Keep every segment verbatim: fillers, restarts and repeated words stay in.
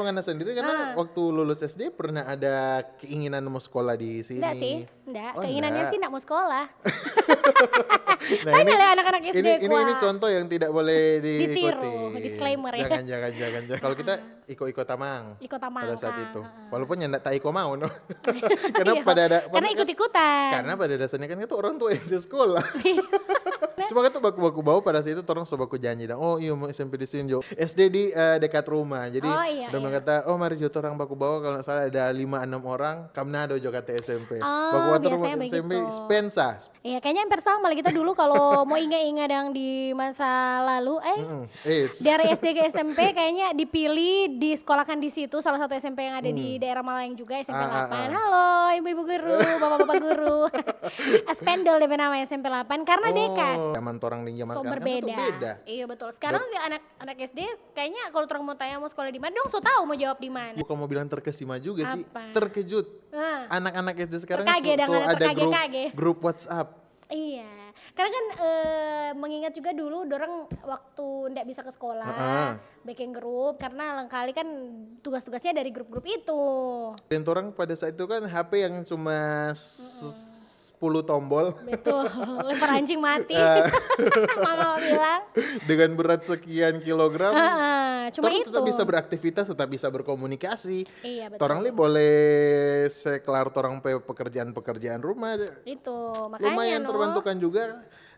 Ngana sendiri karena Ah. waktu lulus S D pernah ada keinginan mau sekolah di sini? Enggak sih, enggak. Oh, Keinginannya enggak. sih enggak mau sekolah. Nah, Tanya ini, lah anak-anak S D ini, ini, kuah. Ini contoh yang tidak boleh diikuti. Ditiru, disclaimer ya. Jangan, jangan, jangan, jangan. Kalau kita iko-iko tamang Iko tamang, pada saat ah, itu. ah, ah. Walaupun nyanda ta iko mau, no. Karena Iya, pada ada, karena ikut-ikutan. Karena pada dasarnya kan itu orang tua yang sekolah. Cuma kan tuh baku-baku bawa pada saat itu orang so baku janji dong. Oh iya, mau S M P di sini jo. S D di eh, dekat rumah. Jadi Oh, iya, udah iya. Kata, oh mari jo orang baku bawa kalau nggak salah ada lima enam orang. Kamnado jo kata S M P. Oh, Baku bawa biasanya S M P, begitu. Spensa. Iya, kayaknya hampir sama lah kita dulu kalau mau inga-inga yang di masa lalu, eh Mm-mm. Eits. dari S D ke S M P kayaknya dipilih disekolahkan di situ, salah satu S M P yang ada di daerah Malayang juga, S M P Ah, ah, delapan. ah. Halo ibu-ibu guru, bapak-bapak guru. Spendol dia nama S M P delapan karena dekat. Oh, zaman torang di zaman So sekarang kan berbeda. Tuh beda. Iya betul. Sekarang sih anak anak S D kayaknya kalau orang mau tanya mau sekolah di mana, dong so tahu mau jawab di mana. Bukan mau bilang terkesima juga sih, Apa? Terkejut. Nah, Anak-anak S D sekarang Terkage so, so dengan ada grup terkage-kage. grup WhatsApp. Iya, karena kan eh, mengingat juga dulu dorang waktu ndak bisa ke sekolah, Heeh. bikin grup karena lengkali kan tugas-tugasnya dari grup-grup itu. Dan orang pada saat itu kan H P yang cuma s- sepuluh tombol Betul, lempar anjing mati. Eh. Mama bilang. Dengan berat sekian kilogram. Heeh, cuma Tapi itu. Tetap bisa beraktivitas, tetap bisa berkomunikasi. Iya betul. Torang li boleh sekelar torang pe pekerjaan-pekerjaan rumah. Itu makanya Lumayan no. Terbantukan juga.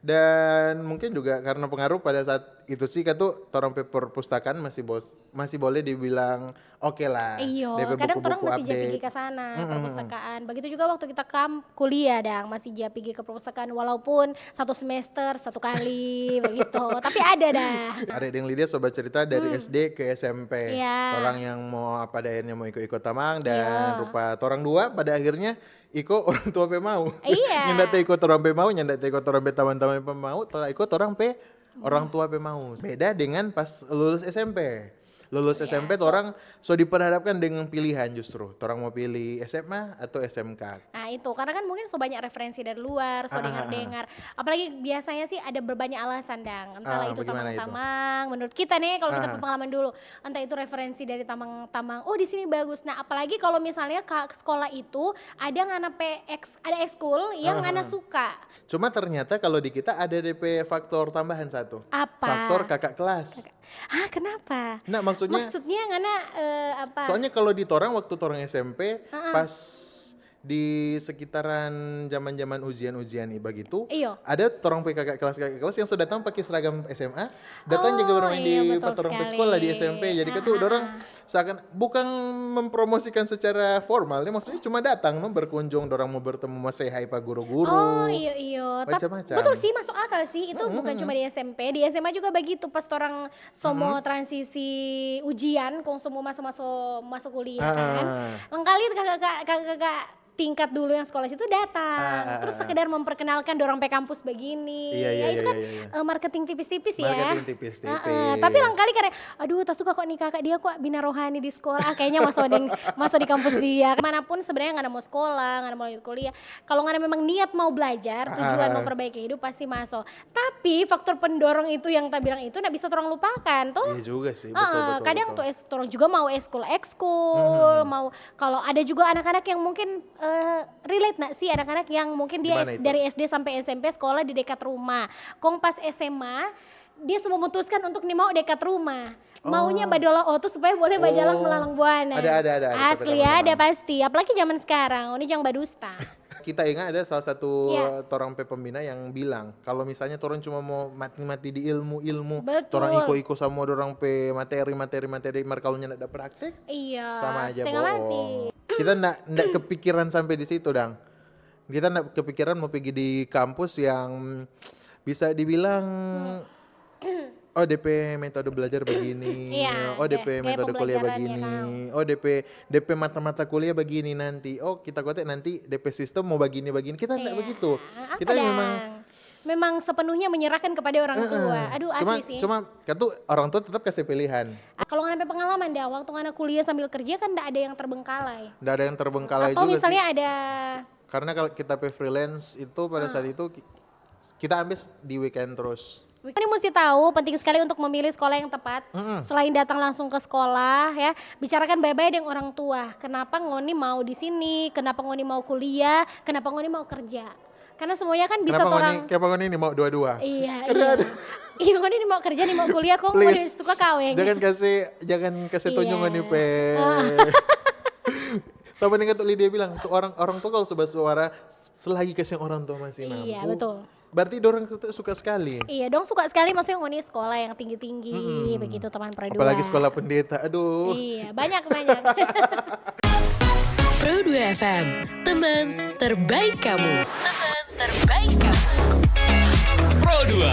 Dan mungkin juga karena pengaruh pada saat itu sih katu torang pe perpustakaan masih bos masih boleh dibilang oke lah. Iyo, Depe kadang orang buku-buku masih jadi update. Ke sana Mm-mm. Perpustakaan. Begitu juga waktu kita kam kuliah dang masih jadi pergi ke perpustakaan walaupun satu semester satu kali begitu. Tapi ada dah. Ada yang Lydia sobat cerita dari S D ke S M P. Iya. Orang yang mau pada akhirnya mau ikut-ikut tamang dan Iya. Rupa torang dua pada akhirnya iko orang tua pe mau. Iya. Nyanda te ikut orang pe mau, nyanda te ikut orang pe teman-teman pe mau, ta ikut orang pe orang tua pe mau. Beda dengan pas lulus S M P. Lulus S M P torang so diperhadapkan dengan pilihan justru. Torang mau pilih S M A atau S M K. Nah itu karena kan mungkin so banyak referensi dari luar, so Ah, ah, ah, ah. dengar-dengar. Apalagi biasanya sih ada berbanyak alasan dang. Entahlah Ah, itu bagaimana itu? Tamang-tamang. Menurut kita nih kalau kita Ah. pengalaman dulu, entah itu referensi dari Tamang-tamang. Oh di sini bagus. Nah apalagi kalau misalnya ke sekolah itu ada ngana pe ex, ada ekskul yang Ah, ngana ah. Suka. Cuma ternyata kalau di kita ada depe faktor tambahan satu. Apa? Faktor kakak kelas. Ah kenapa? Nah maksudnya, Maksudnya ngana eh, apa? Soalnya kalau di torang waktu torang S M P Ah, ah. pas di sekitaran zaman-zaman ujian-ujian i- begitu, Iyo. Ada torang pe kakak kelas kakak kelas yang sudah datang pakai seragam S M A, datang Oh, juga bermain iya, di betul pas torang pe sekali. Sekolah di S M P. Jadi Ah, katu ah, dorang ah. seakan bukan mempromosikan secara formal, ya maksudnya cuma datang no berkunjung, dorang mau bertemu, mau say hi pa guru-guru. Oh iyo iyo. Tap- Macam-macam. Betul sih masuk akal sih. Itu bukan cuma di S M P, di S M A juga begitu pas orang so mau transisi ujian, kong so mau masuk masuk masuk kuliah kan. Ah. Lengkali kakak-kakak kakak-kakak tingkat dulu yang sekolah situ datang, Ah, ah, terus ah, ah. Sekedar memperkenalkan dorang pe kampus begini. Iya, iya, Ya, itu iya, kan iya, iya. eh, marketing tipis-tipis ya. Marketing tipis-tipis. Heeh, tapi lengkali karena, aduh, tak suka kok nih kakak dia kok bina rohani di sekolah. Ah, kayaknya masuk di masuk di kampus dia. Manapun sebenarnya nggak ada mau sekolah, nggak ada mau lanjut kuliah. Kalau nggak ada memang niat mau belajar, tujuan Ah. Mau perbaiki hidup pasti masuk. Tapi faktor pendorong itu yang tak bilang itu nggak bisa orang lupakan tuh. Iya juga sih, Heeh, betul betul. Kadang Betul. Tuh es, orang juga mau ekskul ekskul, mau kalau ada juga anak-anak yang mungkin eh, relate nak sih anak-anak yang mungkin dia Gimana S- itu? Dari S D sampai S M P sekolah di dekat rumah. Kong pas S M A dia semua memutuskan untuk nih mau dekat rumah. Maunya Oh. Badola Oto supaya boleh bajalang Oh. Melalang Buana. Ada, ada, ada, ada, Asli tapi ada kadang-kadang. Pasti. Apalagi zaman sekarang, ini jangan badusta. Kita ingat ada salah satu Iya. Torang pe pembina yang bilang, kalau misalnya torang cuma mau mati-mati di ilmu-ilmu, Betul. Torang iko-iko sama dorang pe materi, materi, materi, mar kalau nyanda ada praktek, Iya, sama aja setengah bohong. mati. Kita ndak ndak kepikiran sampai di situ, dang. Kita ndak kepikiran mau pergi di kampus yang bisa dibilang, oh, depe metode belajar begini, Iya, oh, gaya- depe gaya metode kuliah pembelajarannya begini, oh, depe depe mata-mata kuliah begini nanti, oh, kita kote nanti depe sistem mau begini-begini. Kita ndak Iya. begitu. Apa Kita memang dang? Memang sepenuhnya menyerahkan kepada orang tua. Aduh, cuma, asli sih. Cuma katu orang tua tetap kasih pilihan. Ah, kalau ngana pe pengalaman dang, waktu ngana kuliah sambil kerja kan ndak ada yang terbengkalai. Ndak ada yang terbengkalai Atau juga misalnya sih. Ada Karena kalau kita pe freelance itu pada Ah. saat itu ki- kita ambil di weekend terus. Ngoni mesti tahu, penting sekali untuk memilih sekolah yang tepat. Mm-mm. Selain datang langsung ke sekolah, ya, bicarakan baik-baik dengan orang tua. Kenapa ngoni mau di sini? Kenapa ngoni mau kuliah? Kenapa ngoni mau kerja? Karena semuanya kan bisa Kenapa orang. Ngoni, kenapa ngoni ini mau dua-dua? Iya, Karena iya. ada- Iya, ngoni ini mau kerja nih, mau kuliah, kok ngoni Please. Suka kaweng. Jangan kasih, jangan kasih tunjuk Iya. Ngoni pe. Ah. Sama dengan tuh Lydia bilang, tuh orang orang tua kalau sudah suara selagi kasih orang tua masih mampu. Iya, betul. Berarti dorang tuh suka sekali. Iya, dong suka sekali, maksudnya ngoni sekolah yang tinggi-tinggi, Mm-mm. Begitu, teman Pro dua. Apalagi sekolah pendeta. Aduh. Iya, banyak-banyak. Pro dua F M, teman terbaik kamu. Teman terbaik kamu. Pro dua.